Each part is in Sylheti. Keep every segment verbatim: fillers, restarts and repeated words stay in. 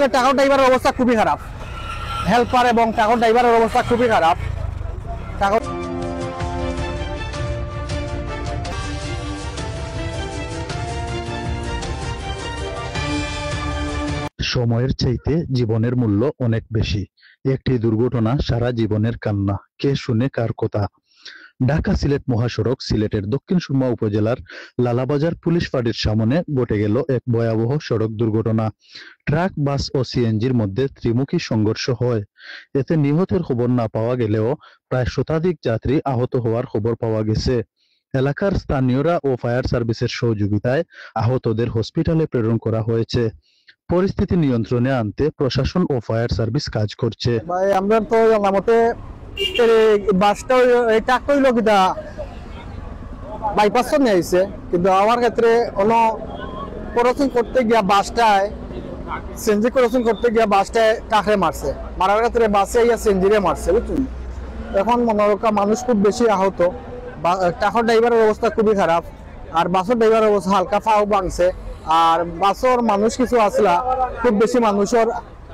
ট্রাকর ড্রাইভারের অবস্থা খুবই খারাপ, হেল্পার এবং ট্রাকর ড্রাইভারের অবস্থা খুবই খারাপ। ট্রাকর সময়ের চাইতে জীবনের মূল্য অনেক বেশি। একটি দুর্ঘটনা সারা জীবনের কান্না। কে শুনে কার কথা? ঢাকা সিলেট মহাসড়ক সিলেটের দক্ষিণ সুরমা উপজেলার লালাবাজার পুলিশ ফাঁড়ির সামনে ঘটে গেল এক ভয়াবহ সড়ক দুর্ঘটনা। ট্রাক, বাস ও সিএনজির মধ্যে ত্রিমুখী সংঘর্ষ হয়। এতে নিহতের খবর না পাওয়া গেলেও প্রায় শতাধিক যাত্রী আহত হওয়ার খবর পাওয়া গেছে। এলাকার স্থানীয়রা ও ফায়ার সার্ভিসের সহযোগিতায় আহতদের হসপিটালে প্রেরণ করা হয়েছে। পরিস্থিতি নিয়ন্ত্রণে আনতে প্রশাসন ও ফায়ার সার্ভিস কাজ করছে। ভাই, আমরা তো জানা মতে এই বাসটা হইল, এই ট্রাকটা হইল কিতা বাইপাস নিয়ে আইছে, কিন্তু আমার ক্ষেত্রে অন্য ক্রসিং করতে গিয়া বাসটায়, সিএনজি ক্রসিং করতে গিয়া বাসটায় ট্রাকরে মারছে, মারার ক্ষেত্রে বাসে আইয়া সিএনজিরে মারছে, বুঝছেন? এখন মনে রক্ষা মানুষ খুব বেশি আহত, বা- ট্রাকর ড্রাইভারের অবস্থা খুবই খারাপ, আর বাসর ড্রাইভারের অবস্থা হালকা, ফাও ভাঙছে, আর বাসর মানুষ কিছু আসলা, খুব বেশি মানুষের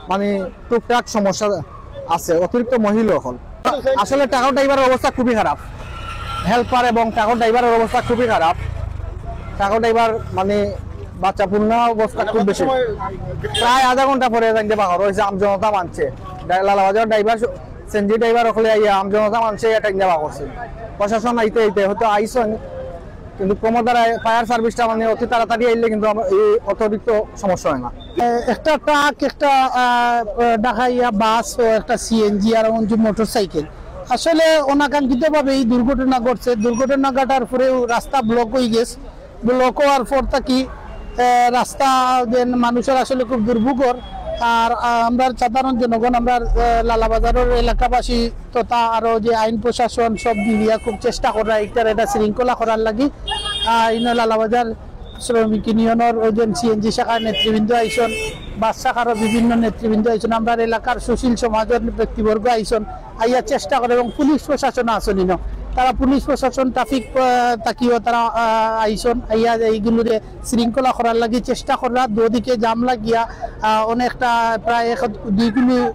মানে টুকটাক সমস্যা আছে, অতিরিক্ত মহিলা এখন। আসলে ট্রাকর ড্রাইভারের অবস্থা খুবই খারাপ, হেল্পার এবং ট্রাকর ড্রাইভারের অবস্থা খুবই খারাপ। ট্রাকর ড্রাইভার মানে বাচ্চা পূর্ণ অবস্থা খুব বেশি, প্রায় আধা ঘন্টা পরে জানতে পাওয়া হয়েছে, আমজনতা মানছে। ড্রাই- লালাবাজার ড্রাইভার, সিএনজি ড্রাইভার ওখানে আইয়া আমজনতা মানছে, এটা ইন্দাবা করছে। প্রশাসন আইতে আইতে হয়তো আইসন, কিন্তু ক্রমধারায় ফায়ার সার্ভিসটা মানে অতি তাড়াতাড়ি আইলে কিন্তু আমার এই অতিরিক্ত সমস্যা হয় না। এ, একটা ট্রাক, একটা আহ, ঢাকাইয়া বাস ও একটা সিএনজি আর মোটর সাইকেল। আসলে অনাকাঙ্ক্ষিতভাবে এই দুর্ঘটনা ঘটছে। দুর্ঘটনা ঘটার পরেও রাস্তা ব্লক হয়ে গেছে। ব্লক হওয়ার পর থাকি এ, রাস্তা যেন মানুষের আসলে খুব দুর্ভোগর। আর আহ, আমরা সাধারণ জনগণ, আমরা আহ, লালাবাজারের এলাকাবাসী তথা আরো যে আইন প্রশাসন সব মিলিয়া খুব চেষ্টা করা, এটার একটা শৃঙ্খলা করার লাগি। আহ, ইনো লালাবাজার শ্রমিক ইউনিয়নের ওই যে সিএনজি শাখার নেতৃবৃন্দ আইসন, বাস শাখারও বিভিন্ন নেতৃবৃন্দ আইসন, আমরা এলাকার সুশীল সমাজের ব্যক্তিবর্গ আইসন, আইয়া চেষ্টা করে এবং পুলিশ প্রশাসন আছেন ইনো, তারা পুলিশ প্রশাসন ট্রাফিক আহ, তাকিও তারা আহ, আইসন, আইয়া এইগুলোরে শৃঙ্খলা করার লাগি চেষ্টা করা। দুদিকে জাম লাগিয়া আহ, অনেকটা প্রায় এক দুই কিলো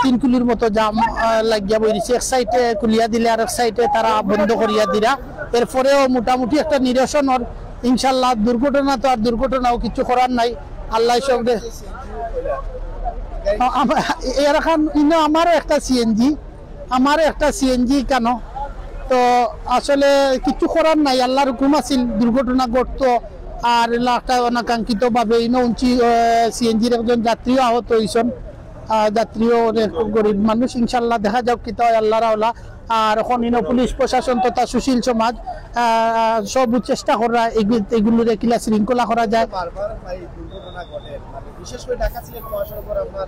তিন কিলোর মতো জাম আহ, লাগিয়া বই দিছে। এক সাইডে খুলিয়া দিলে আর এক সাইডে তারা বন্ধ করিয়া দিরা। এরপরেও মোটামুটি একটা নিরসন ওর ইনশাল্লাহ। দুর্ঘটনা তো আর দুর্ঘটনাও কিছু করার নাই, আল্লাহ সব দে। আ- আমা- এর এখন ইনো আমারও একটা সিএনজি, আমারও একটা সিএনজি কেন, তো আসলে কিছু করার নাই, আল্লাহর হুকুম আছিল দুর্ঘটনা ঘটতো। আর এলা একটা অনাকাঙ্ক্ষিত ভাবে ইনো উঞ্চি সিএনজির একজন যাত্রীও আহত হইছেন। আহ, যাত্রীও অনেক গরিব মানুষ, ইনশাল্লাহ দেখা যাক কিতা হয় আল্লাহর আওলা। আর এখন ইনো পুলিশ প্রশাসন তথা সুশীল সমাজ আহ, সব চেষ্টা করা এগু- এগুলোরে কিলা শৃঙ্খলা করা যায়। বারবার এই দুর্ঘটনা ঘটে, মানে বিশেষ করে ঢাকা সিলেট মহাসড়কের আপনার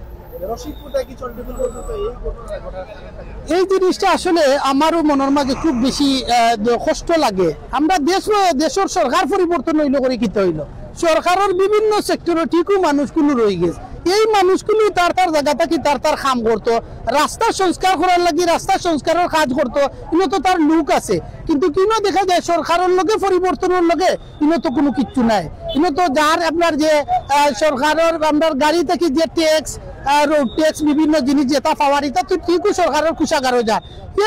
রশিদপুর থেকে চণ্ডীপুর পর্যন্ত এই ঘটনা ঘটার কারণটা কি? এই জিনিসটা আসলে আমারও মনের মাঝে খুব বেশি আহ, দ- কষ্ট লাগে। আমরা দেশ দেশের সরকার পরিবর্তন হইলো করে কিতা হইলো, সরকারের বিভিন্ন সেক্টরে ঠিকও মানুষগুলো রয়ে গেছে। এই মানুষগুলো তার তার জায়গা থাকি তার তার কাম করতো, রাস্তা সংস্কার করার লাগি রাস্তা সংস্কারের কাজ করতো, ইনো তো তার লোক আছে। কিন্তু কিনো দেখা যায় সরকারের লগে পরিবর্তনের লগে ইনো তো কোনো কিচ্ছু নাই। ইনো তো যার আপনার যে আহ, সরকারের আপনার গাড়ি থাকি যে ট্যাক্স, রোড ট্যাক্স, বিভিন্ন জিনিস যেটা পাওয়ার, এটা তো ঠিকও সরকারের কোষাগারও যার।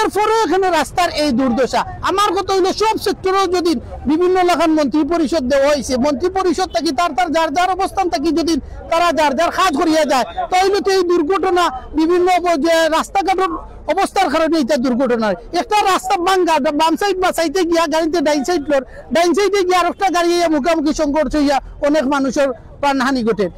এরপরেও এখানে রাস্তার এই দুর্দশা। আমার কথা হইলো সব সেক্টরেও যদি বিভিন্ন লাখান মন্ত্রী পরিষদ দেওয়া হয়েছে, মন্ত্রী পরিষদ থাকি তার তার যার যার অবস্থান থাকি যদি তারা যার যার কাজ করিয়া যায়, তাহলে তো এই দুর্ঘটনা বিভিন্ন অব- যে রাস্তাঘাটের অবস্থার কারণে এটা দুর্ঘটনা হয়। একটা রাস্তা ভাঙ্গা, বাম সাইড বাঁচাইতে গিয়া গাড়িতে ডাইন সাইড লোর, ডাইন সাইডে গিয়া আর একটা গাড়ি মুখামুখি সংঘর্ষ হইয়া অনেক মানুষের প্রাণহানি ঘটে।